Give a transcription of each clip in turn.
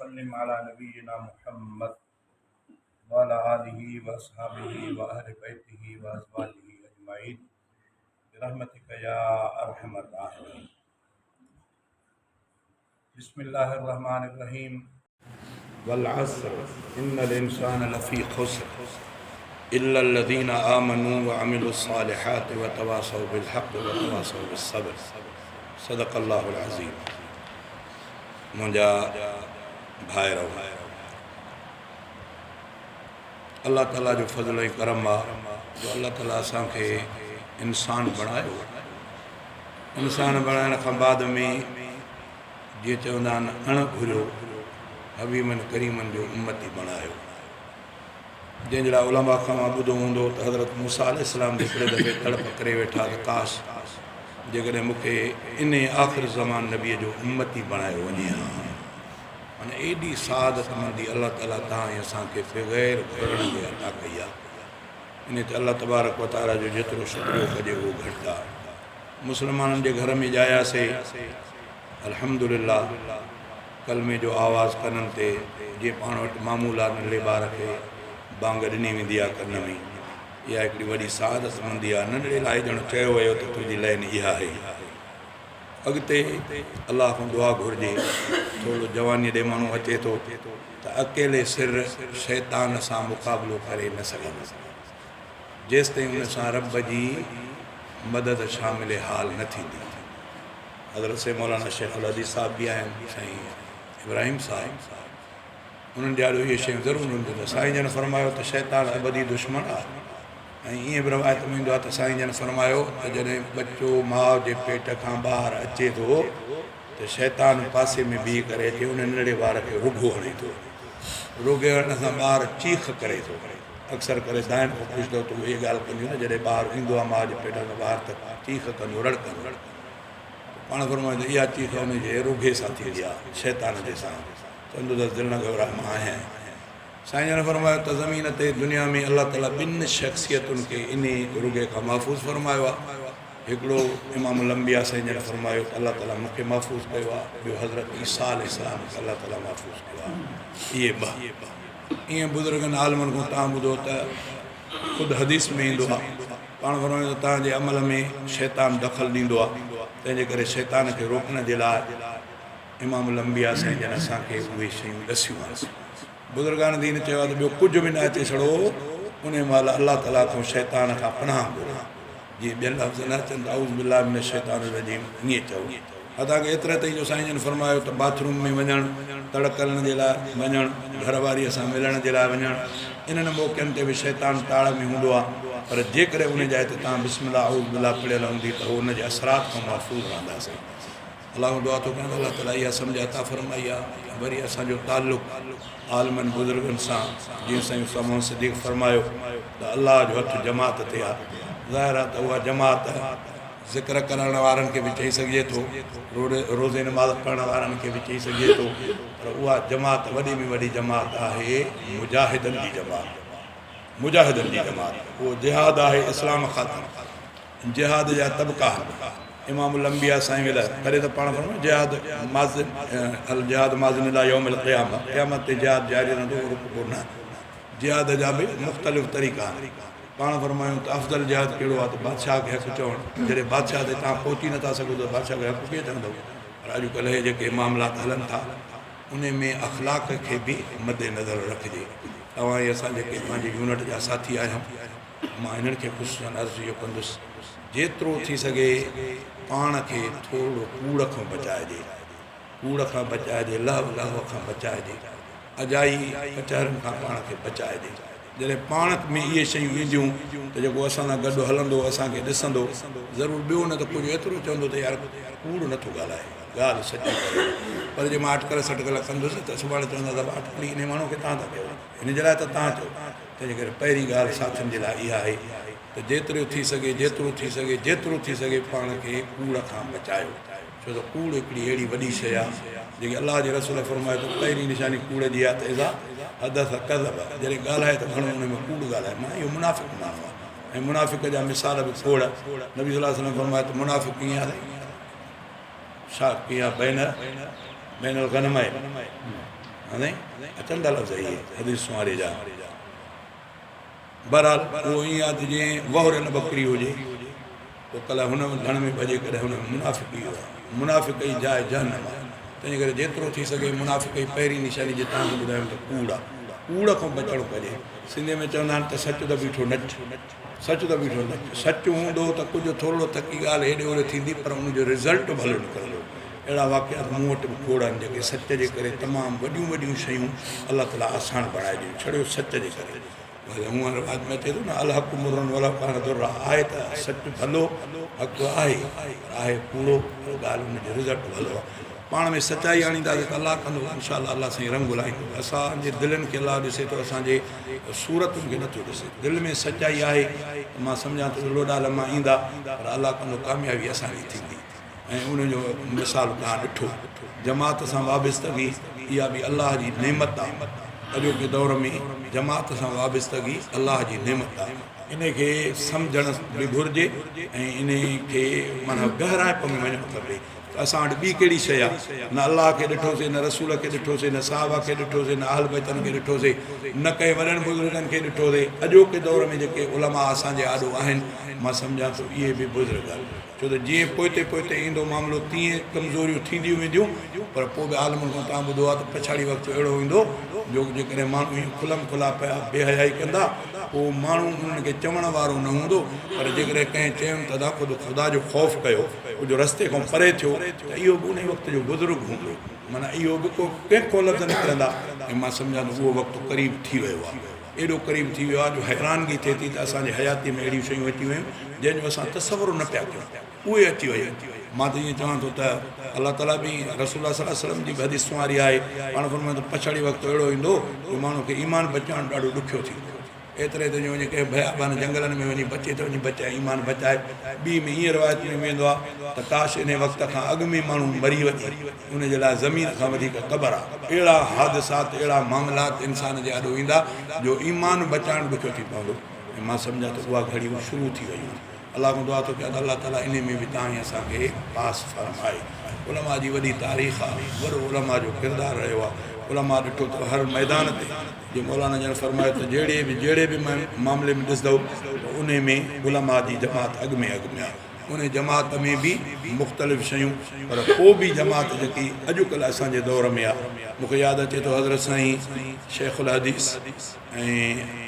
وسلم علي نبينا محمد وعلي آله واصحابه واهل بيته وازواجه اجمعين برحمتك يا ارحم الراحمين. بسم الله الرحمن الرحيم. والعصر ان الانسان لفي خسر الا الذين آمنوا وعملوا الصالحات وتواصوا بالحق وتواصوا بالصبر. صدق الله العظيم. منهنجا ڀائرو، الله تعالي جو فضل ۽ ڪرم آ جو الله تعالي اسان کي انسان بڻايو. انسان بڻائڻ کان بعد ۾ جيئن چوندا آهن اڻ گهريو حبيبن ڪريمن جو امتي بڻايو. جنهن جي لاء علماء کان اوهان ٻڌو هوندو ته حضرت موسيٰ عليه السلام به هڪڙي دفعي تڙپ ڪري ويٺا ته ڪاش جيڪڏهن مون کي انهي آخر زمان نبيء جو امتي بڻايو وڃي ها. معنيٰ ايڏي سعادت مندي الله تعاليٰ توهان ۽ اسان کي بغير گهرڻ جي عطا ڪئي آهي. انهي تي الله تبارڪ وتعاليٰ جو جيترو شڪريو ڪجي اهو گهٽ آهي. مسلمانن جي گهر ۾ ڄاياسي الحمد لله ڪلمي جو آواز ڪنن تي جيئن پاڻ وٽ معمول آ ننڍڙي ٻار کي بانگ ڏني ويندي آ ڪن ۾ اها هڪڙي وڏي سعادت مندي آ ننڍڙي لاء ڄڻ چيو ويو ته تنهنجي لئن اها آهي اڳتي الله کان دعا گهرجي ٿورڙو جواني ڏي ماڻهو اچي ٿو ته اڪيلي سر شيطان سان مقابلو ڪري نه سگهندو جيستائين ان سان رب جي مدد شامل حال نه ٿيندي. حضرت سيد مولانا شيخ الحديث صاحب به آهن، سائين ابراهيم صاحب، انهن جي آڏو اهي شيون ضرور هونديون ته سائين جن فرمايو ته شيطان ابدي دشمن آهي ۽ ائين به روايت ۾ ايندو آهي ته سائين جن فرمايو ته جڏهن ٻچو ماء جي پيٽ کان ٻاهر اچي ٿو ته شيطان پاسي ۾ بيهي ڪري اچي ان ننڍڙي ٻار کي رگهو هڻي ٿو. رگهي هڻڻ سان ٻار چيخ ڪري ٿو. اڪثر ڪري دائن کان پڇندو ته اهي ڳالهه ڪنديون ته جڏهن ٻار ايندو آهي ماء جي پيٽ کان ٻاهر ته چيخ ڪندو، رڙ ڪندو. ته پاڻ فرمايو ته اها چيخ ان جي رگهي سان ٿيندي آهي، شيطان جي سان. چوندو اٿس دل نه گهٻراء مان آهيان. سائين جن فرمايو ته زمين تي دنيا ۾ الله تعاليٰ ٻن شخصيتن کي انهي رگهي کان محفوظ فرمايو آهي. هڪڙو امام الانبياء سائين جن فرمايو ته الله تعاليٰ مون کي محفوظ ڪيو آهي، ٻيو حضرت عيسيٰ عليه السلام کي الله تعاليٰ محفوظ ڪيو آهي. اهي ٻه. ائين بزرگن عالمن کان تان ٻڌو ته خود حديث ۾ ايندو آهي، پاڻ فرمايو ته توهان جي عمل ۾ شيطان دخل ڏيندو آهي، تنهن جي ڪري شيطان کي روڪڻ جي لاء امام الانبياء سائين جن اسان کي اهي شيون ڏسيون آهن. بزرگان دين چيو آهي ته ٻيو ڪجهه به نه اچي ڇڙو انهي مهل الله تعاليٰ کان شيطان کان پناهه گهرو. جي ٻين لفظ نه اچن ته اعوذ بالله من الشيطان الرجيم ائين چئو. حتيٰ ڪه ايتري تائين جو سائين جن فرمايو ته باٿ روم ۾ وڃڻ، تڙ ڪرڻ جي لاء وڃڻ، گهر واريء سان ملڻ جي لاء وڃڻ، انهن موقعن تي به شيطان تاڙ ۾ هوندو آهي پر جيڪڏهن ان جاء تي توهان بسم الله اعوذ بالله پڙهيل هوندي ته هو ان جي اثرات کان محفوظ رهنداسين. الله کان دعا ٿو ڪيان ته الله تعالي اها سمجهه عطا فرمائي آ وري اسان جو تعلق عالمن بزرگن سان جيئن سائين استاد محمد صديق فرمايو ته الله جو هٿ جماعت تي آ ظاهر آ ته اها جماعت ذڪر ڪرڻ وارن کي به چئي سگهجي ٿو روزي نماز پڙهڻ وارن کي به چئي سگهجي ٿو پر اها جماعت وڏي ۾ وڏي جماعت آهي مجاهدن جي جماعت مجاهدن جي جماعت اهو جهاد آهي اسلام خاطر جهاد جا طبقا آهن. امام الانبياء سائين ويل تڏهن ته پاڻ فرمايو جهاد ماض الجهاد ماض الي يوم القيامه قيامت تي جهاد جاري رهندو اهو رڪبو نه. جهاد جا به مختلف طريقا آهن. پاڻ فرمايو ته افضل جهاد ڪهڙو آهي ته بادشاهه کي حق چوڻ. جڏهن بادشاهه تي توهان پهچي نٿا سگهو ته بادشاهه کي حق ڪيئن چوندؤ. پر اڄڪلهه هي جيڪي معاملات هلن ٿا انهي ۾ اخلاق کي به مد نظر رکجي. توهان ۽ اسان جيڪي پنهنجي يونٽ جا ساٿي آهيون. مان هنن کي خصوصاً عرض اهو ڪندس، جيترو ٿي سگهي پاڻ کي ٿورڙو ڪوڙ کان بچائجي. ڪوڙ کان بچائجي، لهو لغو کان بچائجي، اجائي ڪچهرين کان پاڻ کي بچائجي. جڏهن پاڻ ۾ اهي شيون اينديون ته جيڪو اسان سان گڏ هلندو، اسان کي ڏسندو، ضرور ٻيو نه ته ڪجهه ايترو چوندو ته يار ڪوڙ نه ٿو ڳالهائي، ڳالهه سچي ڪري ٿو. پر جي مان اٽڪل سٽڪل ڪندس ته سڀاڻي چوندا ته اٽڪل ئي انهي ماڻهو کي تان ٿا ڪيو، هن جي لاء ته تان چئو. تنهنجي ڪري پهرين ڳالهه ساٿين جي لاء اها آهي ته جيترو ٿي سگهي، جيترو ٿي سگهي، جيترو ٿي سگهي پاڻ کي ڪوڙ کان بچايو. ڇو ته ڪوڙ هڪڙي اهڙي وڏي شيء آهي، جيڪي الله جي رسول فرمايو ته پهرين نشاني ڪوڙ جي آهي ته اذا حدث ڪذب، جڏهن ڳالهائي ته گهڻو ان ۾ ڪوڙ ڳالهائي. معنيٰ اهو منافق ماڻهو آهي ۽ منافق جا مثال به کوڙ. نبي صلي الله عليه وسلم فرمايو ته منافق ڪيئن آهي؟ شاخ ڪيئن آهي؟ بين بين الغنمين. سائين اچن ٿا لفظ اهي حديث سنواري جا. بهرحال اهو ائين آهي ته جيئن وهريل ٻڪري هجي پوء ڪلهه هن ڌڻ ۾ ڀڄي ڪڏهن هن ۾ منافق اهو آهي. منافق جي جاء جهنم آهي. تنهنجي ڪري جيترو ٿي سگهي منافق جي پهرين نشاني جي توهان کي ٻڌايم ته ڪوڙ آهي. ڪوڙ کان بچڻ ڪجي. سنڌيء ۾ چوندا آهن ته سچ ته بيٺو نچ. سچ ته بيٺو نچ. سچ هوندو ته ڪجهه ٿورڙو ٿڪي ڳالهه هيڏي هوڏي ٿيندي پر ان جو رزلٽ ڀلو نڪرندو. اهڙا واقعات مون وٽ به کوڙ آهن جيڪي سچ جي ڪري تمام وڏيون وڏيون شيون الله تعاليٰ آسان بڻائي ڏنيون ڇڙيو سچ جي ڪري. هونئن روايت ۾ اچي ٿو نه الحق مر ولو ڪان درا آهي ته سچ ڀلو حق آهي پر آهي ڪوڙو پر ڳالهه ان جو رزلٽ ڀلو آهي. پاڻ ۾ سچائي آڻينداسين ته الله ڪندو انشاء الله الله سائين رنگ لائيندو اسان جي دلين کي الله ڏسي ٿو اسان جي صورتن کي نٿو ڏسي دل ۾ سچائي آهي ته مان سمجهان ٿو لوڏا لما ايندا پر الله ڪندو ڪاميابي اسان جي ٿيندي ۽ ان جو مثال توهان ڏٺو. جماعت سان وابستگي اها به الله جي نعمت آ. اڄوڪي دور ۾ جماعت سان وابستگي الله جي نعمت آ. ان کي سمجهڻ به گهرجي ۽ ان کي معنيٰ گهرائپ ۾ وڃڻ کپي ته اسان وٽ ٻي ڪهڙي شيء آ. نه الله کي ڏٺوسي، نه رسول کي ڏٺوسي، نه صحابه کي ڏٺوسي، نه اهل بيتن کي ڏٺوسي، نه ڪنهن وڏن بزرگن کي ڏٺوسي. اڄوڪي دور ۾ جيڪي علماء اسان جي آڏو آهن، مان سمجهان ٿو اهي به بزرگ آهن. ڇو ته جيئن پوئتي پوئتي ايندو معاملو تيئن ڪمزوريون ٿينديون وينديون پر پوء به عالمن کان توهان ٻڌو آهي ته پڇاڙي وقت اهڙو ايندو جو جيڪڏهن ماڻهو ائين کلم کلا پيا بي حيائي ڪندا پوء ماڻهو انهن کي چوڻ وارو نه هوندو پر جيڪڏهن ڪنهن چيم ته ادا خود خدا جو خوف ڪيو ڪجهه رستي کان پري ٿيو ته اهو به انهي وقت جو بزرگ هوندو معنيٰ اهو به ڪو ڪنهن کان لفظ نڪرندا ۽ مان سمجهان ٿو اهو وقت قريب ٿي ويو آهي. ايڏو قريب ٿي ويو آهي جو حيرانگي ٿئي ٿي ته اسان جي حياتيء ۾ اهڙيون شيون اچي ويون جنهن جو اسان تصور نه پيا ڪيون اهي اچي ويون. مان ته ائين چوان ٿو ته الله تعاليٰ به رسول الله صلي الله عليه وسلم جي به حديث سنواري آهي پاڻ فرمايو ته پڇاڙي وقت اهڙو ايندو جو ماڻهو کي ايمان بچائڻ ڏاڍو ڏکيو ٿيندو. ايتري ته جو وڃي ڪنهن بيابان جنگلن ۾ وڃي بچي ته وڃي بچائي ايمان بچائي. ٻي ۾ ائين روايت ۾ به ايندو آهي ته ڪاش انهي وقت کان اڳ ۾ ماڻهو مري وڃي. ان جي لاء زمين کان وڌيڪ قبر آ. اهڙا حادثات، اهڙا معاملات انسان جي آڏو ايندا جو ايمان بچائڻ ڏکيو ٿي پوندو ۽ مان سمجهان ٿو اها گهڙيون شروع ٿي ويون. الله کان دعا ٿو ڪيان ته الله تعالي انهي ۾ به توهان ۽ اسان کي پاس فرمائي. علماء جي وڏي تاريخ آ، وڏو علماء جو ڪردار رهيو آ. علماء ڏٺو ته هر ميدان تي جي مولانا جن فرمايو ته جهڙي به جهڙي به معاملي ۾ ڏسندؤ ته انهي ۾ علماء جي جماعت اڳ ۾ اڳ ۾ آ. ان جماعت ۾ به مختلف شيون پر پوء به جماعت جيڪي اڄڪلهه اسان جي دور ۾ آ مون کي ياد اچي ٿو حضرت سائين شيخ الحديث ۽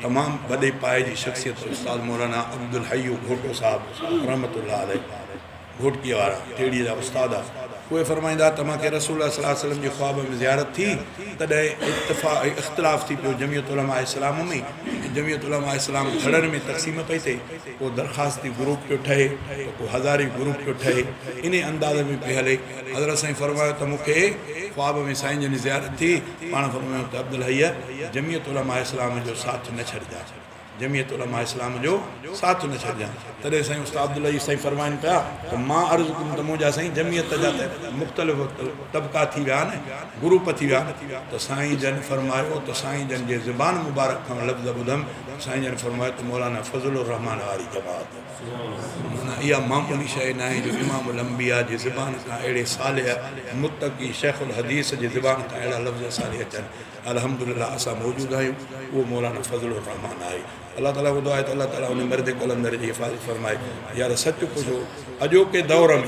تمام وڏي پائي جي شخصيت استاد مولانا عبدالحي گهوٽو صاحب رحمت الله عليه گهوٽڪي وارا ٽيڙي جا استاد آ اهي فرمائيندا ته مان کي رسول الله صلي الله عليه وسلم جي خواب ۾ زيارت ٿي تڏهن اتفاق اختلاف ٿي پيو جمعيت علماء اسلام ۾ جمعيت علماء اسلام ڌڙن ۾ تقسيم پئي ٿئي ڪو درخواستي گروپ پيو ٺهي ته ڪو هزاري گروپ پيو ٺهي، انهي انداز ۾ پئي هلي. حضرت سائين فرمايو ته مون کي خواب ۾ سائين جن جي زيارت ٿي، پاڻ فرمايو ته عبدالحي جمعيت علماء اسلام جو ساٿ نه ڇڏجان، جمعيت علماء اسلام جو ساٿ نه ڇڏجان. تڏهن سائين استاد عبدالحي سائين فرمائن پيا ته مان عرض ڪيم ته منهنجا سائين جمعيت جا ته مختلف طبقا ٿي ويا آهن، گروپ ٿي ويا آهن ته سائين جن فرمايو ته سائين جن جي زبان مبارڪ کان لفظ ٻڌم سائين جن فرمايو ته مولانا فضل الرحمان واري جماعت معنيٰ اها معمولي شيء ناهي جو امام الانبياء جي زبان کان اهڙي صالح متقي شيخ الحديث جي زبان کان اهڙا لفظ اسان ڏي اچن الحمدلله اسان موجود آهيون اهو مولانا فضل الرحمان آهي الله تعالي کان دعا آهي ته الله تعالي ان مرد قلندر جي حفاظت فرمائي يار سچ پڇو اڄوڪي دور ۾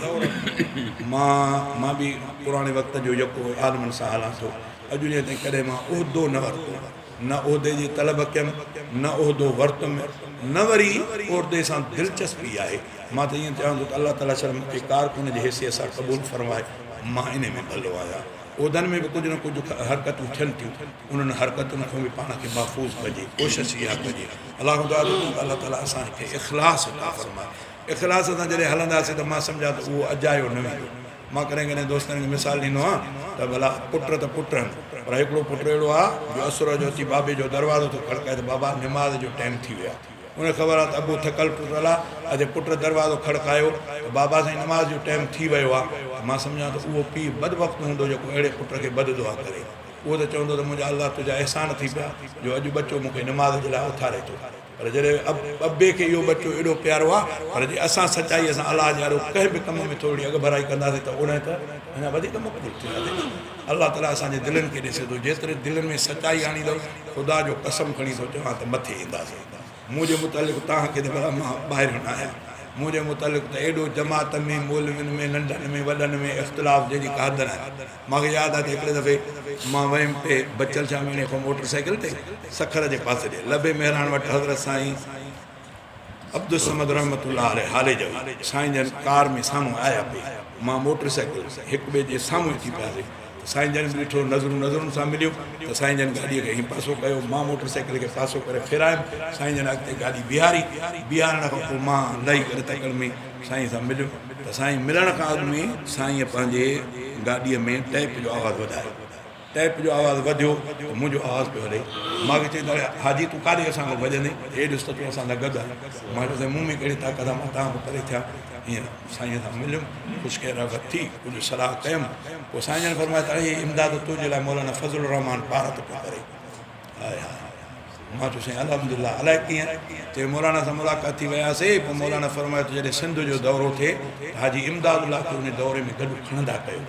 مان مان به پراڻي وقت جو يڪو عالمن سان هلان ٿو اڄ ڏينهن تائين ڪڏهن مان عهدو نه ورتو نه عهدي جي طلب ڪيم نه عهدو ورتم نه وري عهدي سان دلچسپي آهي مان ته ائين چوان ٿو ته الله تعالي شل مون کي ڪارڪن جي حيثيت سان قبول فرمائي مان انهي ۾ ڀلو آهيان عهدن ۾ به ڪجهه نه ڪجهه حرڪتون ٿين ٿيون انهن حرڪتن کان به پاڻ کي محفوظ ڪجي ڪوشش اها ڪجي الله کان دعا ٿو ڪيان ته الله تعالي اسان کي اخلاص عطا فرمائي اخلاص سان جڏهن هلنداسين ته مان سمجهان ٿو اهو اجايو نه ويندو مان ڪڏهن ڪڏهن دوستن کي مثال ڏيندو آهيان ته ڀلا پٽ ته پٽ آهن پر هڪڙو پٽ اهڙو آهي جو اسر جو اچي بابي جو دروازو ٿو کڙڪائي ته بابا نماز جو ٽائيم ٿي ويو آهي ان کي خبر آهي ته ابو ٿڪل ٽٽل آهي اچي پٽ دروازو کڙڪايو ته بابا سائين نماز جو ٽائيم ٿي ويو آهي ته مان سمجهان ٿو اهو پيء بدبخت هوندو جيڪو اهڙي پٽ کي بد دعا ڪري اهو ته چوندو ته منهنجا الله تنهنجا احسان ٿي پيا جو اڄ ٻچو مون کي نماز جي لاء اٿاري ٿو. پر جڏهن ابي کي اهو ٻچو ايڏو پيارو آ، پر جي اسان سچائيء سان الله جي آڏو ڪنهن به ڪم ۾ ٿورڙي اڳڀرائي ڪنداسين ته اوڏانهن ته اڃا وڌيڪ مقبول ٿينداسين نه. الله تعاليٰ اسان جي دلين کي ڏسي ٿو، جيتري دلين ۾ سچائي آڻيندؤ، خدا جو قسم کڻي ٿو چوان ته مٿي اينداسين. منهنجي متعلق توهان کي ته ڀلا مان ٻاهريون نه آهيان. منهنجي متعلق ته ايڏو جماعت ۾، مولوين ۾، ننڍن ۾، وڏن ۾ اختلاف جنهن جي ڪا حد ناهي. مان کي ياد آهي ته هڪڙي دفعي مان ويم پئي بچل شاهه ميڻي کان موٽر سائيڪل تي سکر جي پاسي ڏي لبي مهراڻ وٽ حضرت سائين عبدالصمد رحمة الله عليه هاليجوي سائين جن ڪار ۾ سامهون آيا پئي مان موٽر سائيڪل هڪ ٻئي جي سامهون اچي پياسي ته سائين جن به ڏٺو نظرون نظرن سان مليون ته سائين جن گاڏيء کي هين پاسو ڪيو مان موٽر سائيڪل کي پاسو ڪري ڦيرايم سائين جن اڳتي گاڏي بيهاري بيهارڻ کان پوء مان لهي ڪري تڪڙ ۾ سائين سان مليم ته سائين ملڻ کان اڳ ۾ سائينء پنهنجي گاڏيء ۾ ٽيپ جو آواز وڌايو. ٽيپ جو آواز وڌيو ته منهنجو آواز پيو هلي. مان کي چيائين ته اڙي حاجي تون ڪاڏي اسان کان ڀڄندين؟ هي ڏس ته تون اسان سان گڏ آهين. مان چيو سائين مون ۾ ڪهڙي طاقت آهي مان توهان کان پري ٿيان. هينئر سائينء سان مليم، خوش خير عافيت ٿي، ڪجهه صلاح ڪيم. پوء سائين جن فرمايو ته اڙي امداد تنهنجي لاء مولانا فضل الرحمان پارت پيو ڪري. هاء هاء مان چيو سائين الحمدلله الائي ڪيئن چي مولانا سان ملاقات ٿي وياسي پوء مولانا فرمايو ته جڏهن سنڌ جو دورو ٿئي ته حاجي امداد الله کي ان دوري ۾ گڏ کڻندا ڪيو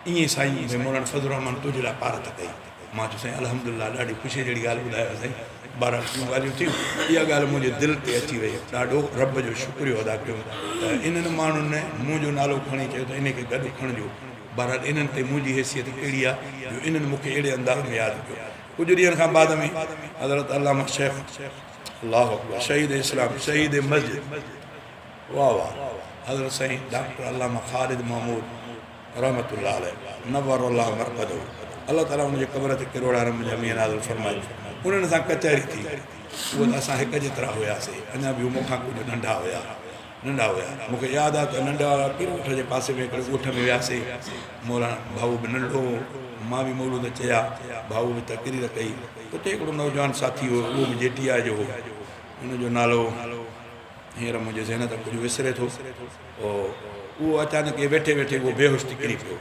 ائين سائين ڀئي مولانا فضل الرحمان تنهنجي لاء پارت ڪئي مان چيو سائين الحمدلله ڏاڍي خوشي جهڙي ڳالهه ٻڌايو سائين بهرحال ٻيون ڳالهيون ٿيون اها ڳالهه منهنجي دل تي اچي وئي ڏاڍو رب جو شڪريو ادا ڪيم ته انهن ماڻهن منهنجو نالو کڻي چيو ته انهي کي گڏ کڻجو بهرحال انهن تي منهنجي حيثيت ڪهڙي آهي جو انهن مون کي اهڙي انداز ۾ ياد ڪيو. ڪجهه ڏينهن کان بعد ۾ حضرت علامه شيخ الله اڪبر شهيد اسلام شهيد مسجد واه واه حضرت سائين ڊاڪٽر علامه خالد محمود رحمت الله عليه نور الله مرقده الله تعالي ان جي قبر تي ڪروڙا رحم جا مينهن نازل فرمائي انهن سان ڪچهري ٿي اهو ته اسان هڪ جيترا هياسي اڃا به هو مون کان ڪجهه ننڍا هيا ننڍا هيا. مون کي ياد آ ته ننڍا پير ڳوٺ جي پاسي ۾ هڪڙي ڳوٺ ۾ وياسي. مولانا ڀائو به ننڍڙو هو. مان به مولود چيا. ڀائو به تقرير ڪئي. اتي هڪڙو نوجوان ساٿي هو. اهو به جي ٽي آء جو هو. ان جو نالو هينئر منهنجي ذهن تان ڪجهه وسري ٿو. اهو اچانڪ ويٺي ويٺي اهو بيهوش ٿي ڪري پيو.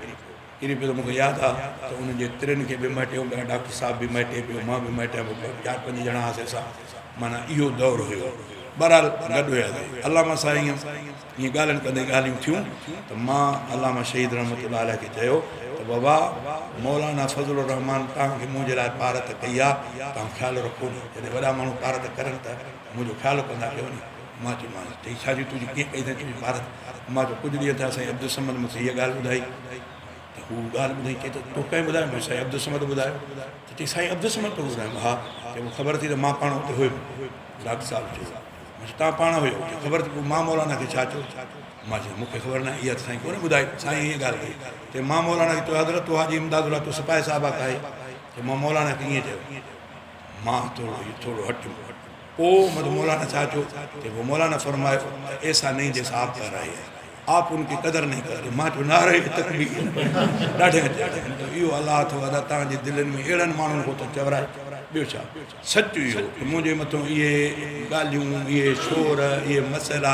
ڪري پيو ته مون کي ياد آ ته ان جي ترين کي به مهٽيو پيا، ڊاڪٽر صاحب به مهٽي پيو، مان به مهٽيان پيو، چار پنج ڄڻا هئاسين اسان، معنيٰ اهو دور هيو. بهرحال گڏ هياسين. علامه سائين ائين ڳالهين ڪندي ڳالهيون ٿيون ته مان علامه شهيد رحمة الله عليه کي چيو ته بابا مولانا فضل الرحمان توهان کي منهنجي لاء پارت ڪئي آ، توهان خيال رکو نه، جڏهن وڏا ماڻهو پارت ڪرن ته منهنجو خيال ڪندا ڪيو ني. مان چيومانس، چئي ڇا جي تنهنجي ڪيئن ڪئي اٿئي تنهنجي پارت؟ مان چيو ڪجهه ڏينهن ٿيا سائين عبدالصمد مون کي هيء ڳالهه ٻڌائي ته هو ڳالهه ٻڌائي چئي ته تو ڪنهن ٻڌايو؟ مون سائين عبدالصمد ٻڌايو ته چئي سائين عبدالصمد توکي ٻڌايو؟ ها چئي پوء خبر ٿي ته مان پاڻ اتي هيم ڊاڪٽر صاحب چيو مان چيو توهان پاڻ هيو چئي خبر ٿي پوء مان مولانا کي ڇا چيو؟ مان چيو مون کي خبر ناهي اها ته سائين ڪونه ٻڌائي سائين هيء ڳالهه ڪئي چئي مان مولانا کي چيو حضرت تو حاجي امداد الله تو سپاهي صاحب آهي چئي مان مولانا کي ائين چيو مان ٿورو ٿورو هٽيم پوء مت مولانا ڇا چيو؟ چي پوء مولانا فرمايو ته ايسا نهين جيسا آپ ڪر رهي هين آپ ان ڪي قدر نهين ڪر رهي مان چيو نعره تڪبير ڏاڍي چيو ته اهو الله اٿو ادا توهان جي دلين ۾ اهڙن ماڻهن کان ته چورائي ٻيو ڇا سچ اهو ته منهنجي مٿو اهي ڳالهيون اهي شور اهي مسئلا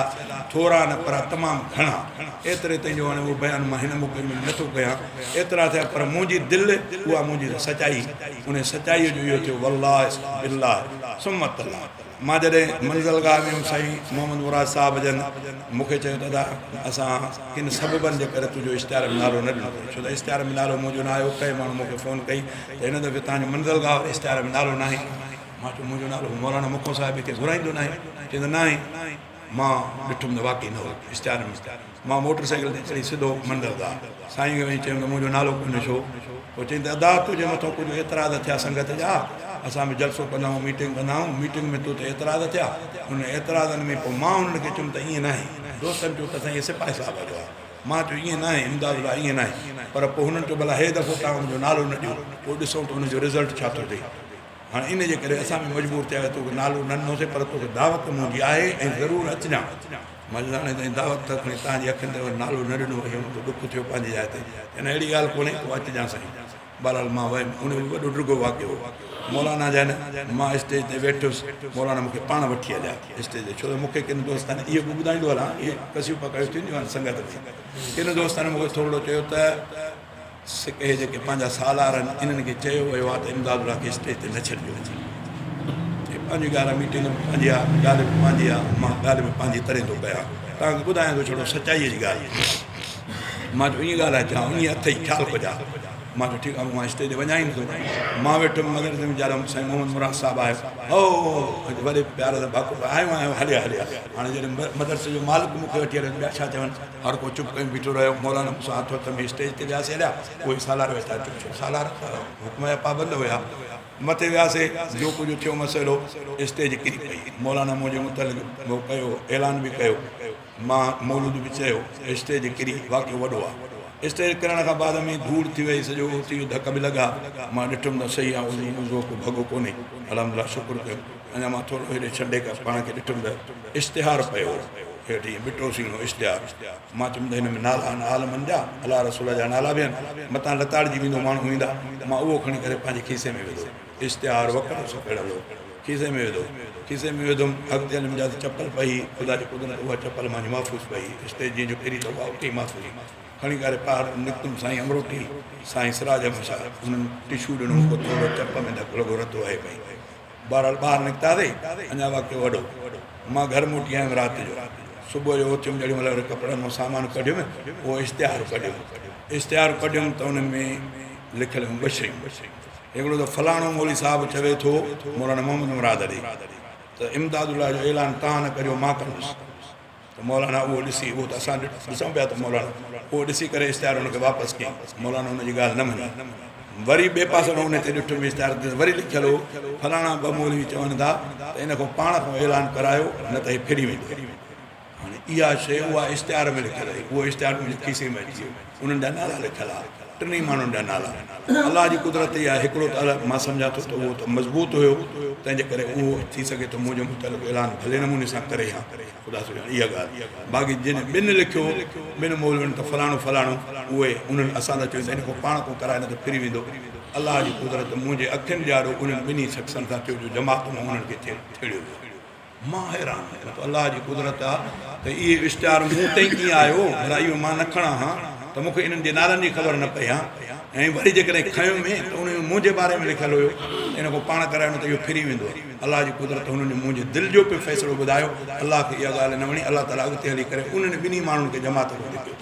ٿورا نه پر تمام گهڻا ايتري تائين جو هاڻي اهو بيان مان هن موقعي ۾ نٿو ڪيان ايترا ٿيا پر منهنجي دل اها منهنجي سچائي ان سچائيء جو اهو ٿيو والله بالله ثم تالله مان جڏهن منزل گاهه ۾ هيم سائين محمد مراد صاحب جن مون کي چيو ته ادا اسان ڪن سببن جي ڪري تنهنجو اشتهار ۾ نالو نه ڏنو اٿئي ڇو ته اشتهار ۾ نالو منهنجو نه آيو ڪنهن ماڻهو مون کي فون ڪئي ته هن دفعي توهان جو منزل گاهه واري اشتهار ۾ نالو ناهي مان چيو منهنجو نالو مولانا مکو صاحب کي گهرائيندو ناهي چيائين ته ناهي مان ڏٺم ته واقعي نه هو اشتهار ۾. مان موٽر سائيڪل تي چڙهي سڌو مندر دا سائين کي وڃي چيم ته منهنجو نالو ڪونهي ڇو؟ پوء چيائين ته ادا تنهنجي مٿان ڪجهه اعتراض ٿيا سنگت جا، اسان به جلسو ڪندا آهيون ميٽنگ ڪندا آهيون، ميٽنگ ۾ تو تي اعتراض ٿيا، انهن اعتراضن ۾ پوء مان انهن کي چيم ته ائين ناهي، دوستن چيو ته سائين هي سپاهي صاحب جو آهي، مان چيو ائين ناهي امداد الله ائين ناهي، پر پوء هنن چيو ڀلا هي دفعو توهان ان جو نالو نه ڏيو، پوء ڏسون ته ان جو رزلٽ ڇا ٿو ٿئي. هاڻ ان جي ڪري اسان به مجبور ٿيا آهيون توکي نالو نه ڏنوسين پر توکي دعوت منهنجي آهي ۽ ضرور اچجان. مان چيو هاڻي تائين دعوت ته کڻي توهان جي اکين تي وري نالو نه ڏنو وڃي مون کي ڏک ٿيو پنهنجي جاء تي چين اهڙي ڳالهه ڪونهي تون اچجان سائين. بهرحال مان ويم ان به وڏو ڊگهو واقعو هو. مولانا جن مان اسٽيج تي ويٺس مولانا مون کي پاڻ وٺي هليا اسٽيج تي ڇو ته مون کي ڪن دوستن اهو به ٻڌائيندو هلان اهي ڪسيون پڪايون ٿينديون آهن سنگت ۾ ڪن دوستن مون کي ٿورڙو چيو ته سڪ اهي جيڪي پنهنجا سالار آهن انهن کي چيو ويو آهي ته امداد الله کي اسٽيج تي نه ڇڏجو. پنهنجي ڳالهه آ، ميٽنگ به پنهنجي آ، ڳالهه به پنهنجي آ، مان ڳالهه به پنهنجي طرح ٿو ڪيان. توهان کي ٻڌايان ٿو ڇڙو سچائيء جي ڳالهه. مان چيو ائين ڳالهائي چيائون ائين اٿئي خيال ڪجان. مان چيو ٺيڪ آ مان اسٽيج تي وڃان ئي نٿو. مان ويٺم مدرسي ۾ جڏهن سائين محمد مراد صاحب آيو هو وڏي پيار سان ڀاڪر پائي آيو آيو هليا هليا. هاڻي جڏهن مدرسي جو مالڪ مون کي وٺي هليو ته ٻيا ڇا چون. هر ڪو چپ ڪيون بيٺو رهيو. مولانا مون سان هٿ هٿ ۾ اسٽيج تي وياسين هليا. اهي سالار ويٺا چپ چپ سالار ته حڪم جا پابند هيا. مٿي وياسي جو ڪجهه ٿيو مسئلو اسٽيج ڪري پئي. مولانا منهنجي متعلق هو ڪيو اعلان به ڪيو. مان مولود به چيو. اسٽيج ڪري واقعو وڏو آ. اسٽيج ڪرڻ کان بعد ۾ ڌوڙ ٿي وئي سڄو ٿي ويو ڌڪ به لڳا. مان ڏٺم ته صحيح آ عضو عضو ڪو ڀڳو ڪونهي. الحمدلله شڪر ڪيم. اڃا مان ٿورو هيڏي ڇنڊي کان پاڻ کي ڏٺم ته اشتهار پيو هو هيٺ ائين ٻٽو سيڻو اشتهار. مان چيم ته هن ۾ نالا آهن عالمن جا، الله رسول جا نالا به آهن، متان لتاڙجي ويندو ماڻهو ايندا. مان اهو کڻي ڪري پنهنجي کيسي ۾ وڌو. اشتهار وڪڙو سڪڙيل هو. کيسي ۾ وڌو. کيسي ۾ وڌم، اڳتي هليم جاتي چپل پئي هئي، خدا جي قدرت اها چپل مانجي محفوظ پئي هئي. اسٽيج جيئن جو ڪري ته اها اتي ئي محفوظ هئي. کڻي ڪري ٻاهر نڪتم سائين امروٽي، سائين سراج احمد شاهه انهن ٽشو ڏنو مون کي ٿورو چپ ۾ ڌڪ لڳو رت وهي پئي. بهرحال ٻاهر نڪتاسي، اڃا واقعو وڏو. مان گهر موٽي آيم رات جو. صبح جو اٿيم جهڙي مهل وري ڪپڙن مان سامان ڪڍيم، اهو اشتهار ڪڍيم. اشتهار ڪڍيم ته ان ۾ لکيل هيون ٻه شيون. هڪڙو ته فلاڻو مولوي صاحب چوي ٿو، مولانا محمد مراد علي، ته امداد الله جو اعلان توهان نه ڪريو مان ڪندس. ته مولانا اهو ڏسي، اهو ته اسان ڏسون پيا ته مولانا اهو ڏسي ڪري اشتهار ان کي واپس ڪيائين. مولانا ان جي ڳالهه نه مڃي. وري ٻئي پاسي کان ان تي ڏٺم اشتهار تي وري لکيل هو، فلاڻا ٻه مولوي چون ٿا ته ان کان پاڻ کان اعلان ڪرايو نه ته هي ڦري ويندو. هاڻي اها شيء اها اشتهار ۾ لکيل هئي، اهو اشتهار منهنجي کيسي ۾ اچي ويو. انهن جا نالا لکيل ها، ٽنهي ماڻهن جا نالا. الله جي قدرت اها آهي، هڪڙو ته مان سمجهان ٿو ته اهو ته مضبوط هيو، تنهن جي ڪري اهو ٿي سگهي ٿو منهنجي متعلق اعلان ڀلي نموني سان ڪري ها. خدا سو ڄاڻي اها ڳالهه. باقي جن ٻن لکيو، ٻن مولوين ته فلاڻو فلاڻو، اهي انهن اسان ته چيو ته ان کان پاڻ ڪو ڪرائي نه ته ڦري ويندو. الله جي قدرت منهنجي اکين جي آڏو انهن ٻنهي شخصن سان ٿيو جو جماعت مان انهن کي ٿيڙيو ويو. مان حيران هيس ته الله جي قدرت آ ته اهي اشتهار مون تائين ڪيئن آيو، ڀلا اهو مان نه کڻان ها ته مون کي انهن جي نالن جي خبر نه پئي ها ۽ وري جيڪڏهن کنيم ته ان ۾ منهنجي باري ۾ لکيل هيو ته ان کان پاڻ ڪرايو نه ته اهو ڦري ويندو. الله جي قدرت هنن جو منهنجي دل جو پئي فيصلو ٻڌايو، الله کي اها ڳالهه نه وڻي، الله تعاليٰ اڳتي هلي ڪري انهن ٻنهي ماڻهن کي جماعت کان ڌڪيو.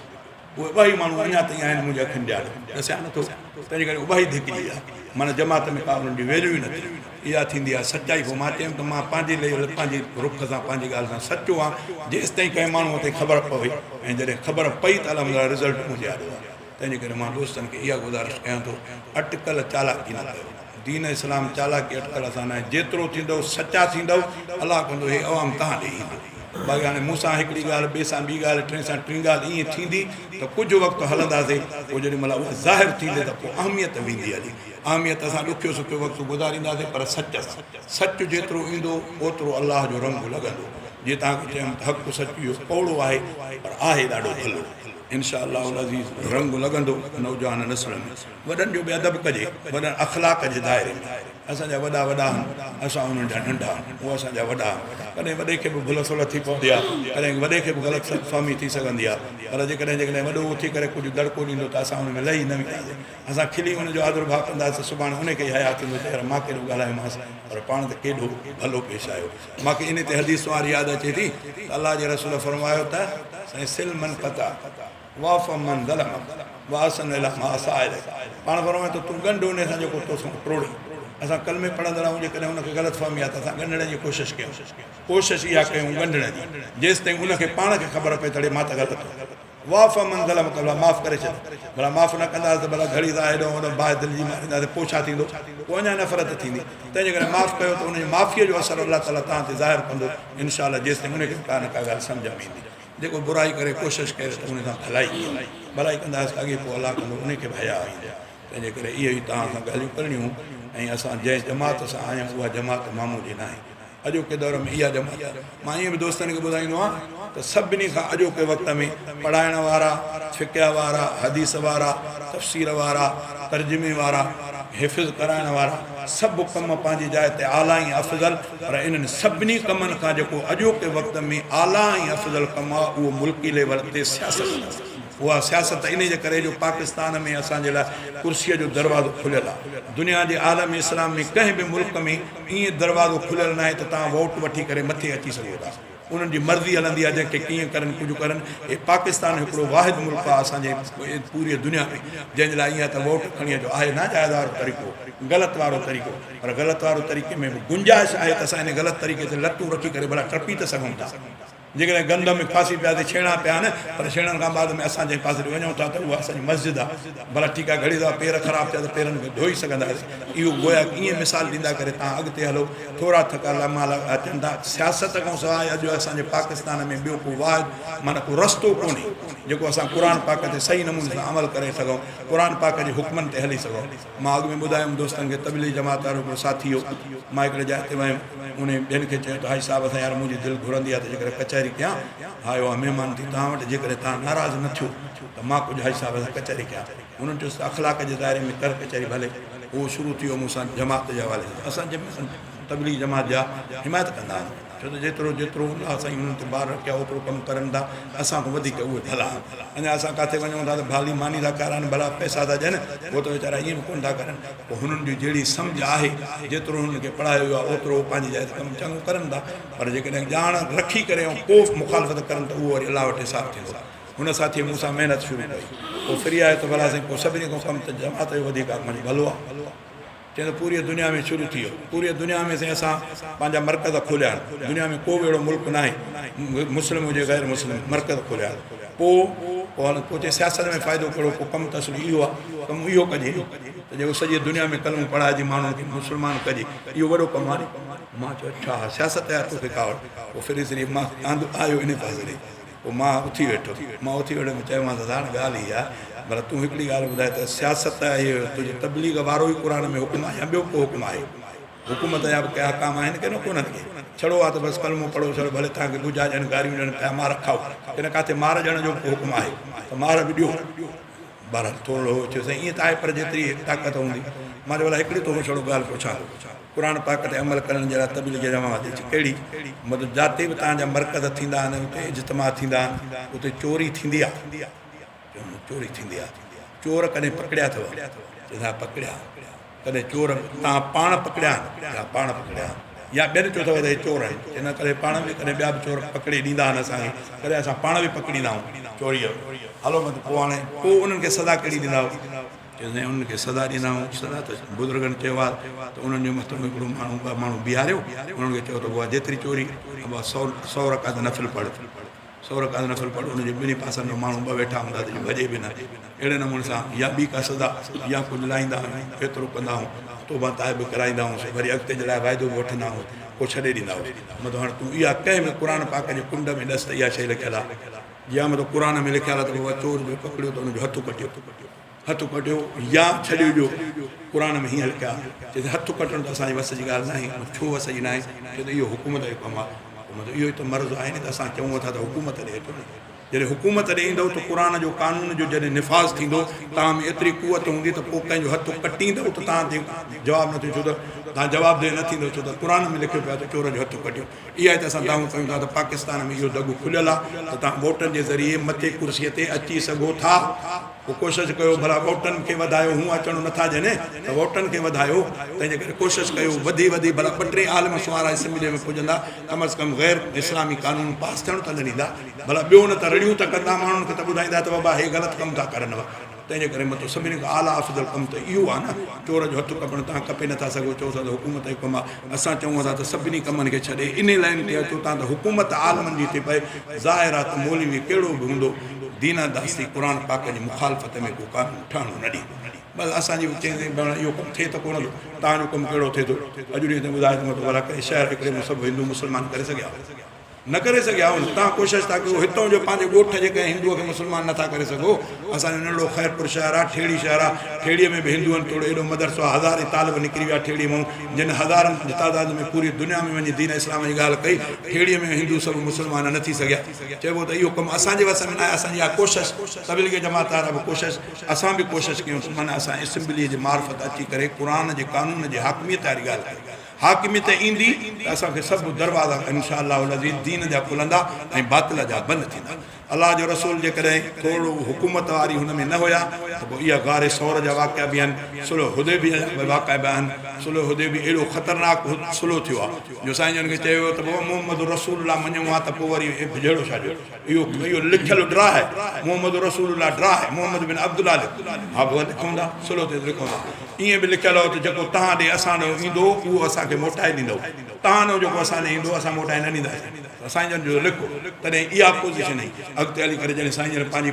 اهي ٻئي ماڻهو اڃا تائين آهن منهنجي اکين جي آڏو، ڏسيان نٿو، تنهنجي ڪري اهي ٻئي ڌڪجي ويا، معنيٰ جماعت ۾ ڪا انهن جي ويليو ئي نه ٿي. اها ٿيندي آهي سچائي. پوء مان چيم ته مان پنهنجي ليول، پنهنجي رخ سان، پنهنجي ڳالهه سان سچو آهيان، جيستائين ڪنهن ماڻهوء تائين خبر پوي ۽ جڏهن خبر پئي ته الحمدلله رزلٽ منهنجي آڏو آهي. تنهنجي ڪري مان دوستن کي اها گذارش ڪيان ٿو، اٽڪل چالاڪي نه ڪيو. دين اسلام چالاڪي اٽڪل سان ناهي. جيترو ٿيندؤ سچا ٿيندؤ، الله ڪندو هي عوام توهان ڏي ايندو. باقي هاڻي مون سان هڪڙي ڳالهه، ٻئي سان ٻي ڳالهه، ٽئين سان ٽين ڳالهه ائين ٿيندي ته ڪجهه وقت هلنداسين، پوء جيڏي مهل اها ظاهر ٿيندي ته پوء اهميت ويندي هلي. اهميت اسان ڏکيو سکيو وقت گذارينداسين پر سچ سان. سچ جيترو ايندو اوترو الله جو رنگ لڳندو. جيئن توهان کي چيم ته حق سچ اهو ڪؤڙو آهي پر آهي ڏاڍو ڀلو. انشاء الله العزيز رنگ لڳندو نوجوان نسل ۾ وڏن جو به ادب ڪجي وڏن اخلاق جي دائري ۾ اسان جا وڏا وڏا آهن اسان انهن جا ننڍا آهيون هو اسان جا وڏا آهن ڪڏهن وڏي کي به ڀل سل ٿي پوندي آهي ڪڏهن وڏي کي به غلط فهمي ٿي سگهندي آهي پر جيڪڏهن جيڪڏهن وڏو اٿي ڪري ڪجهه دڙڪو ڏيندو ته اسان ان ۾ لهي نه وينداسين اسان کلي ان جو آدر ڀاء ڪنداسين سڀاڻي ان کي ئي حياء ٿيندو ته يار مان ڪيڏو ڳالهايومانس پر پاڻ ته ڪيڏو ڀلو پيش آيو. مان کي انهي تي حديث واري ياد اچي ٿي ته الله جي رسول فرمايو ته سائين صل من قطعک واعف عمن ظلمک واحسن الي ما اساء اليک پاڻ فرمايو ته تون ڳنڍ انهي سان جيڪو تو سان ٽوڙي. اسان ڪلمي پڙهندڙ آهيون جيڪڏهن ان کي غلط فهمي آهي ته اسان ڳنڍڻ جي ڪوشش ڪيون ڪوشش اها ڪيون ڳنڍڻ جي جيستائين ان کي پاڻ کي خبر پئي ته اڙي مان ته غلط هوس. واعف عمن ظلمک ڀلا معاف ڪري ڇڏ. ڀلا معاف نه ڪنداس ته ڀلا گهڙي سان هيڏو هوڏو باهه دل جي مارينداسين پوء ڇا ٿيندو؟ پوء اڃا نفرت ٿيندي. تنهنجي ڪري معاف ڪيو ته ان جي معافيء جو اثر الله تعاليٰ توهان تي ظاهر ڪندو انشاء الله جيستائين ان کي به ڪا نه ڪا ڳالهه سمجهه ۾ ايندي. جيڪو برائي ڪري ڪوشش ڪري ته ان سان ڀلائي ڪيو. ڀلائي ڪنداس ته اڳي پوء الله ڪندو ان کي به حياء ايندو. تنهنجي ڪري اهي ئي توهان سان ڳالهيون ڪرڻيون هيون ۽ اسان جنهن جماعت سان آهيون اها جماعت معمولي ناهي. اڄوڪي دور ۾ اها جماعت مان ائين به دوستن کي ٻڌائيندو آهيان ته سڀني کان اڄوڪي وقت ۾ پڙهائڻ وارا، فقه وارا، حديث وارا، تفسير وارا، ترجمي وارا، حفظ ڪرائڻ وارا سڀ ڪم پنهنجي جاء تي اعليٰ ۽ افضل پر انهن سڀني ڪمن کان جيڪو اڄوڪي وقت ۾ اعليٰ ۽ افضل ڪم آهي اهو ملڪي ليول تي سياست آهي. اها سياست انهي جي ڪري جو پاڪستان ۾ اسان جي لاء ڪرسيء جو دروازو کليل آهي. دنيا جي عالم اسلام ۾ ڪنهن به ملڪ ۾ ائين دروازو کليل ناهي ته توهان ووٽ وٺي ڪري مٿي اچي سگهو ٿا. انهن جي مرضي هلندي آهي جنهن کي ڪيئن ڪرن ڪجهه ڪرن. هي پاڪستان هڪڙو واحد ملڪ آهي اسان جي پوريء دنيا ۾ جنهن جي لاء ائين آهي ته ووٽ کڻي اچو آهي ناجائز وارو طريقو غلط وارو طريقو پر غلط وارو طريقي ۾ به گنجائش آهي ته اسان ان غلط طريقي تي لتون رکي ڪري ڀلا ٽپي ته سگهون ٿا. جيڪڏهن گند ۾ ڦاسي پياسين، ڇيڻا پيا آهن، پر ڇيڻن کان بعد ۾ اسان جنهن پاسي ڏي وڃون ٿا ته اها اسان جي مسجد آهي. ڀلا ٺيڪ آهي گهڙي دفعا پير خراب ٿيا ته پيرن کي ڌوئي سگهنداسين. اهو گويا ائين مثال ڏيندا ڪري توهان اڳتي هلو. ٿورا ٿڪا لمحا اچن ٿا. سياست کان سواء اڄ اسان جي پاڪستان ۾ ٻيو ڪو واحد معنيٰ ڪو رستو ڪونهي جيڪو اسان قرآن پاڪ تي صحيح نموني سان عمل ڪري سگهون، قرآن پاڪ جي حڪمن تي هلي سگهون. مان اڳ ۾ ٻڌايم دوستن کي تبليغ جماعت وارو هڪڙو ساٿي هو. مان هڪڙي جاء تي ويم. انهي ٻين کي چيو ته حاجي صاحب سان يار منهنجي دل گهرندي آهي ته جيڪڏهن ڪچهري ڪيان. آيو آهيان مهمان ٿي توهان وٽ جيڪڏهن توهان ناراض نه ٿيو ته مان ڪجهه حاجي صاحب سان ڪچهري ڪيان. هنن چيس ته اخلاق جي دائري ۾ ڪر ڪچهري ڀلي. اهو شروع ٿي ويو مون سان جماعت جي حوالي سان. اسان تبليغ جماعت جا حمايت ڪندا آهيون. ڇو ته جيترو جيترو الله سائين انهن تي بار رکيا اوترو ڪم ڪرن ٿا اسان کان وڌيڪ اهي ڀلا آهن اڃا اسان ڪاٿي وڃون ٿا ته ڀالي ماني ٿا کارائن ڀلا پئسا ٿا ڏين اهي ته ويچارا ائين به ڪونه ٿا ڪرن پوء هنن جي جهڙي سمجهه آهي جيترو هنن کي پڙهايو ويو آهي اوترو هو پنهنجي جاء تي ڪم چڱو ڪرن ٿا پر جيڪڏهن ڄاڻ رکي ڪري ۽ پوء مخالفت ڪرن ته اهو وري الله وٽ حساب ٿيندو هن ساٿيء مون سان محنت شروع ڪئي پوء فري آيو ته ڀلا سائين پوء سڀني کان ڪم ته جماعت جو وڌيڪ آهي منهنجو ڀلو آهي. چيائين ته پوريء دنيا ۾ شروع ٿي ويو. پوريء دنيا ۾ سائين اسان پنهنجا مرڪز کوليا آهن. دنيا ۾ ڪو به اهڙو ملڪ ناهي مسلم هجي غير مسلم مرڪز کوليا آهن. پوء پوء هل پوء چي سياست ۾ فائدو ڪهڙو پوء ڪم ته اصلي اهو آهي ڪم اهو ڪجي ته جيڪو سڄيء دنيا ۾ ڪلمو پڙهائجي ماڻهن کي مسلمان ڪجي اهو وڏو ڪم آهي. مان چيو اڇا ها سياست جا توکي ڪاوڙ. پوء ڦري سري مان آندو آيو انهي پاسي ڏي. پوء مان اٿي ويٺو. مان اٿي ويٺو ۾ چيومانس ته هاڻ ڳالهه هيء آهي، ڀلا تون هڪڙي ڳالهه ٻڌاء ته سياست ۽ تنهنجي تبليغ وارو ئي قرآن ۾ حڪم آهي يا ٻيو ڪو حڪم آهي؟ حڪومت جا به ڪي احڪام آهن ڪي نه ڪونهن ڪي؟ ڇڙو آهي ته بس ڪلمو پڙهو ڇڙو ڀلي توهان کي ڳجها ڏين گاريون ڏين پيا مار کائو ڪي نه ڪاٿي مار ڏيڻ جو به ڪو حڪم آهي ته مار به ڏيو. بهرحال ٿورڙو هو چيو سائين ائين ته آهي پر جيتري طاقت هوندي. مان چيو ڀلا هڪڙي توکان ڇڙو ڳالهه پڇان ٿو. قرآن پاڪ تي عمل ڪرڻ جي لاء تبليغ جماعت اچي ڪهڙي؟ مطلب جاتي به توهان جا مرڪز ٿيندا آهن اتي اجتماع ٿيندا آهن اتي چوري ٿيندي آهي؟ چيو چوري ٿيندي آهي. چور ڪڏهن پڪڙيا اٿو؟ چيس ها پڪڙيا. ڪڏهن چور توهان پاڻ پڪڙيا آهن؟ چيس ها پاڻ پڪڙيا آهن. يا ٻين چيو اٿو ته هي چور آهن؟ چيس نه ڪڏهن پاڻ به ڪڏهن ٻيا به چور پڪڙي ڏيندا آهن اسان کي ڪڏهن اسان پاڻ به پڪڙيندا آهيون چوري هلو مطلب پوء هاڻي پوء انهن کي سزا ڪهڙي ڏيندا آهيو؟ چيس سائين انهن کي سزا ڏيندا آهيون سزا ته بزرگن چيو آهي ته انهن جي مٿان هڪڙو ماڻهو ٻه ماڻهو بيهاريو انهن کي چئو ته بابا جيتري چوري بابا سو رڪعت نفل پڙهه سو رڪعت نفل پڙهه ان جي ٻنهي پاسن ۾ ماڻهو ٻه ويٺا هوندا ته جي ڀڄي به نه اهڙي نموني سان يا ٻي ڪا سزا يا ڪجهه لائيندا آهيون ايترو ڪندا آهيون توبه تائب به ڪرائيندا آهيون وري اڳتي جي لاء واعدو به وٺندا آهيون پوء ڇڏي ڏيندا آهيون مطلب هاڻي تون اها ڪنهن به قرآن پاڪ جي ڪنڊ ۾ ڏس ته اها شيء لکيل آهي يا مطلب قرآن ۾ لکيل آهي ته بابا چور جو پڪڙيو ته ان جو هٿ ڪٽيو هٿ ڪٽيو يا ڇڏيو ڏيو قرآن ۾ هيئن لکيل آهي چي ته هٿ ڪٽڻ ته اسان جي وس جي ڳالهه ناهي ڇو وس جي ناهي ڇو ته اهو حڪومت جو ڪم آهي مطلب اهو ئي ته مرض آهي نه ته اسان چئون ٿا ته حڪومت ڏي اچو نه جڏهن حڪومت ڏي ايندؤ ته قرآن جو قانون جو جڏهن نفاذ ٿيندو توهان ۾ ايتري قوت هوندي ته پوء ڪنهن جو هٿ ڪٽيندؤ ته توهان تي جواب نه ٿيندو ڇو ته توهان جوابده نه ٿيندؤ ڇو ته قرآن ۾ لکيو پيو آهي ته چور جو هٿ ڪٽيو اها ئي ته اسان دانهون ڪيون ٿا ته پاڪستان ۾ اهو دڳ کليل آهي ته توهان ووٽن جي ذريعي مٿي ڪرسي تي اچي سگهو ٿا پوء ڪوشش ڪيو ڀلا ووٽن کي وڌايو هونء اچڻ نٿا ڏين ته ووٽن کي وڌايو تنهن جي ڪري ڪوشش ڪيو وڌي وڌي ڀلا ٻه ٽي عالم سنوارا اسيمبلي ۾ پڄندا ڪم از ڪم غير اسلامي قانون پاس ٿيڻ ته نه ڏيندا ڀلا ٻيو نه ته رڙيون ته ڪندا ماڻهن کي ته ٻڌائيندا ته بابا هي غلط ڪم ٿا ڪرن تنهن جي ڪري مطلب سڀني کان اعليٰ افضل ڪم ته اهو آهي نه چور جو هٿ ڪپڻ توهان ڪپي نٿا سگهو چئو ٿا ته حڪومت جو ڪم آهي اسان چئون ٿا ته سڀني ڪمن کي ڇڏي انهي لائين تي اچو تان ته حڪومت عالمن جي ٿي پئي ظاهر آهي ته مولوي ڪهڙو به هوندو دين داستي قرآن پاڪ جي مخالفت ۾ ڪو قانون ٺهڻ نه ڏيندو بس اسان جي چئي اهو ڪم ٿئي ته ڪونه ٿو توهان جو ڪم ڪهڙو ٿئي ٿو اڄ ڏينهن تائين ٻڌايو ته مطلب ڀلا ڪنهن شهر هڪڙي ۾ سڀ هندو مسلمان ڪري سگهيا نه ڪري سگهيا آهيو نه توهان ڪوشش ٿا ڪيو هتئون جو پنهنجي ڳوٺ جي ڪنهن هندوء کي مسلمان نه ٿا ڪري سگهو اسان جو ننڍڙو خيرپور شهر آهي ٺيڙهي شهر آهي ٺيڙهي ۾ به هندوئن توڙي ايڏو مدرسو آهي هزارين طالب نڪري ويا ٺيڙهي مئون جن هزارن جي تعداد ۾ پوري دنيا ۾ وڃي دين اسلام جي ڳالهه ڪئي ٺيڙهي ۾ هندو سڀ مسلمان نه ٿي سگهيا چئبو ته اهو ڪم اسان جي وس ۾ ناهي اسان جي اها ڪوشش تبليغ جماعت وارا به ڪوشش اسان به ڪوشش ڪيون ته معنيٰ اسان اسيمبلي جي معرفت اچي ڪري قرآن جي قانون جي حاڪميت واري ڳالهه ڪئي. حاڪميت ايندي ته اسان کي سڀ دروازا ان شاء الله العزيز دين جا کلندا ۽ باطل جا بند ٿيندا. الله جو رسول جيڪڏهن ٿورڙو حڪومت واري هن ۾ نه هيا ته پوء اها غار ثور جا واقعا به آهن، صلح حديبيه جا به واقعا به آهن. صلح حديبيه اهڙو خطرناڪ صلح ٿيو آهي جو سائين جن کي چيو ويو ته بابا محمد رسول الله مڃون ها ته پوء وري جهيڙو ڇا جو؟ اهو اهو لکيل ڊرا آهي محمد رسول الله ڊرا آهي محمد بن عبدالله لک ها بابا لکون ٿا صلح تي لکون ٿا. ائين به لکيل هو ته جيڪو توهان ڏي اسان ڏانهن ايندو اهو اسان کي موٽائي ڏيندؤ، توهان ڏانهن جيڪو اسان ڏي ايندو اسان موٽائي نه ڏينداسين. سائين جن جو لکو تڏهن اها پوزيشن هئي. اڳتي هلي ڪري جڏهن سائين جن پنهنجي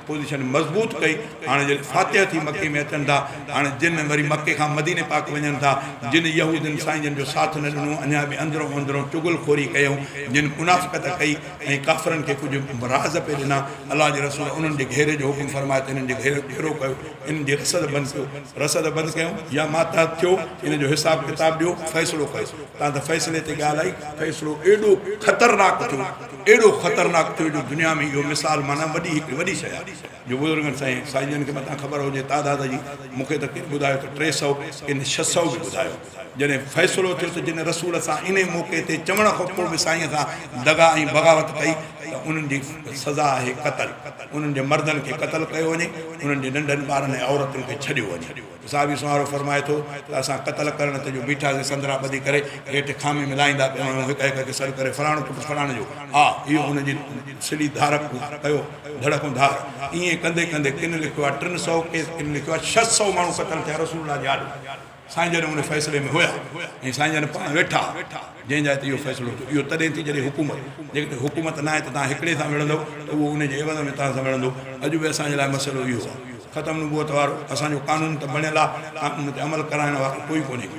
پوزيشن مضبوط ڪئي، هاڻي جڏهن فاتح ٿي مڪي ۾ اچن ٿا، هاڻي جن وري مڪي کان مديني پاڪ وڃن ٿا، جن يهودين سائين جن جو ساٿ نه ڏنو، اڃا به اندرون اندرون چغل خوري ڪيائون، جن منافقت ڪئي ۽ ڪافرن کي ڪجهه راز پئي ڏنا، الله جي رسول انهن جي گهيري جو حڪم فرمايو ته انهن جي گهيرو ڪيو، انهن جي رسد بند ڪيو، رسد بند ڪيائون يا ماتحت ٿيو، ان جو حساب ڪتاب ڏيو، فيصلو ڪيو. تان ته فيصلي تي ڳالهه آئي، فيصلو ايڏو خطرناڪ ٿيو، ايڏو خطرناڪ ٿيو جو دنيا ۾ اهو مثال معنيٰ وڏي هڪڙي وڏي شيء آهي جو بزرگن سائين سائين جن کي متان خبر هجي تعداد جي، مون کي ته ڪن ٻڌايو ته 300 ڪن 600 به ٻڌايو. جڏهن فيصلو ٿيو ته جن رسول سان انهي موقعي تي چوڻ کان پوء به سائين سان دغا ۽ بغاوت ڪئي ته انهن جي سزا آهي قتل، انهن جي مردن کي قتل ڪيو وڃي، انهن جي ننڍن ٻارن ۽ عورتن کي ڇڏيو وڃي. صحابي سونهارو فرمائي ٿو ته اسان قتل ڪرڻ تي جو بيٺاسين سندرا ٻڌي ڪري هيٺ خامي ۾ لاهيندا پيا وڃون هڪ هڪ کي سڏ ڪري فلاڻو پٽ فلاڻي جو آ اهو ان جي سلي ڌار ڪيو ڌڙڪون ڌار ائين ڪندي ڪندي ڪن لکيو آ ٽن سئو ڪي ڪن لکيو آ 600 ماڻهو قتل ٿيا رسول الله جي آڏو سائين جن ان فيصلي ۾ هيا ۽ سائين جن پاڻ ويٺا جنهن جاء تي اهو فيصلو ٿيو اهو تڏهن ٿي جڏهن حڪومت جيڪڏهن حڪومت ناهي ته توهان هڪڙي سان وڙهندو ته اهو ان جي عيوض ۾ توهان سان وڙهندو اڄ به اسان جي لاء مسئلو اهو آ ختم نبوت وارو اسان جو قانون ته بڻيل آ، قانون تي عمل ڪرائڻ وارو ڪوئي ڪونهي.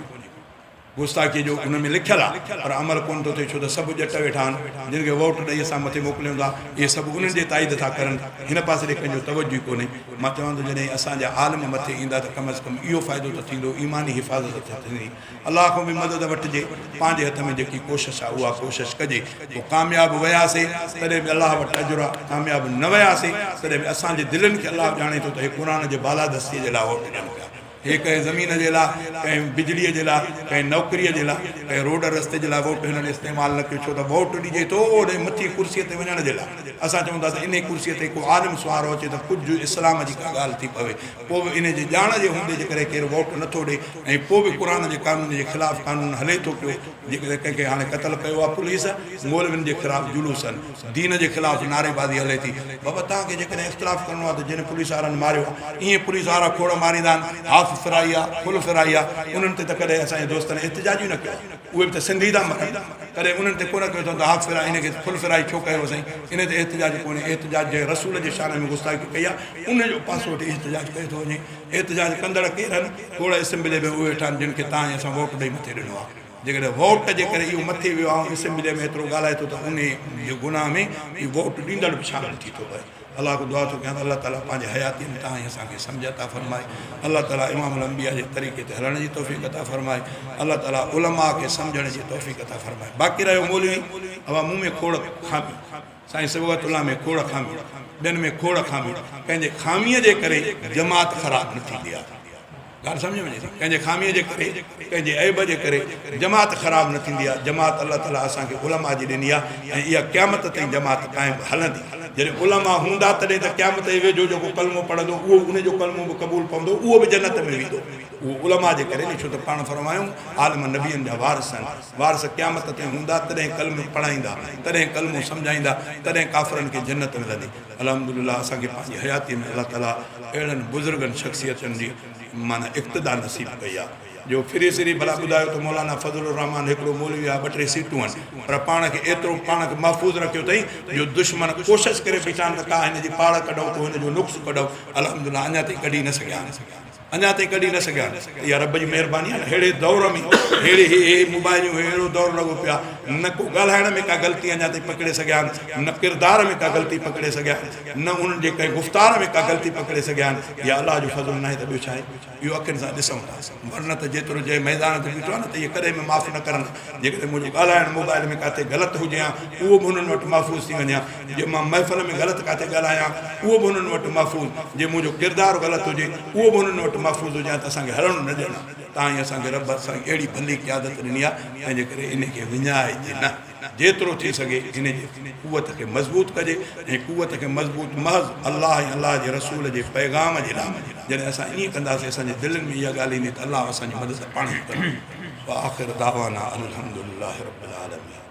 گستاخيء جو ان ۾ لکيل آ، پر عمل ڪونه ٿو ٿئي ڇو ته سڀ ڄٽ ويٺا آهن، جن کي ووٽ ڏئي اسان مٿي موڪليون ٿا، اهي سڀ انهن جي تائيد ٿا ڪرن، هن پاسي ڏي ڪنهن جو توجه ئي ڪونهي. مان چوان ٿو جڏهن اسان جا عالم مٿي ايندا ته ڪم از ڪم اهو فائدو ته ٿيندو، ايماني حفاظت ته ٿيندي. الله کان به مدد وٺجي، پنهنجي هٿ ۾ جيڪي ڪوشش آ اها ڪوشش ڪجي، پوء ڪامياب وياسي تڏهن به الله وٽ اجر آ، ڪامياب نه وياسي تڏهن به اسان جي دلين کي الله ڄاڻي ٿو ته هي قرآن جي بالادستيء جي لاء ووٽ ڏين پيا، هي ڪنهن زمين جي لاء، ڪنهن بجليء جي لاء، ڪنهن نوڪريء جي لاء، ڪنهن روڊ رستي جي لاء ووٽ هنن استعمال نه ڪيو، ڇو ته ووٽ ڏجي ٿو اوڏي مٿي ڪرسيء تي وڃڻ جي لاء، اسان چئون ٿا ته انهي ڪرسيء تي ڪو عالم سوارو اچي ته ڪجهه اسلام جي ڪا ڳالهه ٿي پوي. پوء به انهي جي ڄاڻ جي هوندي جيڪڏهن ڪير ووٽ نه ٿو ڏئي ۽ پوء به قرآن جي قانون جي خلاف قانون هلي ٿو پيو، جيڪڏهن ڪنهن کي هاڻي قتل ڪيو آهي پوليس، مولوين جي خلاف جلوس آهن، دين جي خلاف نعري بازي هلي ٿي، بابا توهان کي جيڪڏهن اختلاف ڪرڻو آهي ته جنهن پوليس وارن ماريو آهي ائين پوليس وارا کوڙ ماريندا آهن، هاف فرائي آهي، فل فرائي آهي، انهن تي ته ڪڏهن اسان جي دوستن احتجاج ئي نه ڪيو آهي، اهي به ته سنڌي ٿا مرن، ڪڏهن انهن تي ڪونه ڪيو اٿن ته هاف فرائي ان کي فل فرائي ڇو ڪيو سائين، ان تي احتجاج ڪونهي، احتجاج جنهن رسول جي شان ۾ گستاخي ڪئي آهي، ان جو پاسو وٺي احتجاج ڪيو ٿو وڃي. احتجاج ڪندڙ ڪير آهن؟ کوڙ اسيمبليء ۾ اهي ويٺا آهن جن کي توهان ۽ اسان ووٽ ڏئي مٿي ڏنو آهي. جيڪڏهن ووٽ جي ڪري اهو مٿي ويو آهي ۽ اسيمبليء ۾ ايترو ڳالهائي ٿو ته انهي جي گناهه ۾ اهو ووٽ ڏيندڙ به شامل ٿي ٿو پئي. الله کان دعا ٿو ڪيان ته الله تعاليٰ پنهنجي حياتيء ۾ توهان ۽ اسان کي سمجهه عطا فرمائي. الله تعاليٰ امام الانبياء جي طريقي تي هلڻ جي توفيق عطا فرمائي. الله تعاليٰ علماء کي سمجهڻ جي توفيق عطا فرمائي. باقي رهيو مولوي اوهان مون ۾ کوڙ خاميون. سائين صبغت الله ۾ کوڙ خاميون، ٻين ۾ کوڙ خاميون، ڪنهن جي خاميء جي ڪري جماعت خراب نه ٿيندي آهي. ڳالهه سمجهه ۾ اچي ٿي؟ ڪنهن جي خاميء جي ڪري، ڪنهن جي عيب جي ڪري جماعت خراب نه ٿيندي آهي. جماعت الله تعاليٰ اسان کي علماء جي ڏني آهي ۽ اها قيامت تائين جماعت قائم هلندي. جڏهن علماء هوندا تڏهن ته قيامت جي ويجهو جيڪو ڪلمو پڙهندو اهو ان جو ڪلمو به قبول پوندو اهو به جنت ۾ ويندو. اهو علماء جي ڪري نه ڇو ته پاڻ فرمايائون عالم نبين جا وارث آهن. وارث قيامت تائين هوندا تڏهن ڪلمو پڙهائيندا، تڏهن ڪلمو سمجهائيندا، تڏهن ڪافرن کي جنت ملندي. الحمدلله اسان کي پنهنجي حياتيء ۾ الله تعاليٰ اهڙن بزرگن شخصيتن جي معنيٰ اقتدا نصيب ڪئي آهي جو ڦري سري ڀلا ٻڌايو ته مولانا فضل الرحمان هڪڙو مولوي آهي ٻه ٽي سيٽون آهن پر پاڻ کي ايترو پاڻ کي محفوظ رکيو اٿئي جو دشمن ڪوشش ڪري بيٺا آهن ته ڪا هن جي پاڙ ڪڍون ڪو هن جو نقص ڪڍون الحمدلله اڃا تائين ڪڍي نه سگهيا آهن. اڃا تائين ڪڍي نه سگهيا آهن ته اها رب جي مهرباني آهي نه ههڙي دور ۾ ههڙي هي هي موبائليون هي اهڙو دور لڳو پيو آهي نه ڪو ڳالهائڻ ۾ ڪا غلطي اڃا تائين پڪڙي سگهيا آهن نه ڪردار ۾ ڪا غلطي پڪڙي سگهيا آهن نه انهن جي ڪنهن گفتار ۾ ڪا غلطي پڪڙي سگهيا آهن اها الله جو فضل ناهي ته ٻيو ڇا آهي اهو اکين سان ڏسون ٿا ورنه ته جيترو جنهن ميدان تي بيٺو آهي نه ته اهي ڪڏهن به معاف نه ڪرن جيڪڏهن منهنجو ڳالهائڻ موبائل ۾ ڪاٿي غلط هجي ها اهو به انهن وٽ محفوظ ٿي وڃي ها جي مان محفل ۾ غلط ڪاٿي ڳالهايان اهو به انهن وٽ محفوظ، جي منهنجو ڪردار غلط هجي اهو به انهن وٽ محفوظ هجي ها ته اسان کي هلڻ نه ڏين ها. تان ئي اسان کي رب سائين اهڙي ڀلي قيادت ڏني آهي، تنهن جي ڪري انهي کي وڃائجي نه. جيترو ٿي سگهي انهي جي قوت کي مضبوط ڪجي ۽ قوت کي مضبوط محض الله ۽ الله جي رسول جي پيغام جي لاء. جڏهن اسان ائين ڪنداسين اسان جي دلين ۾ اها ڳالهه ايندي ته الله اسان جي مدد پاڻ ئي ڪندو. واخر دعوانا ان الحمدلله رب العالمين.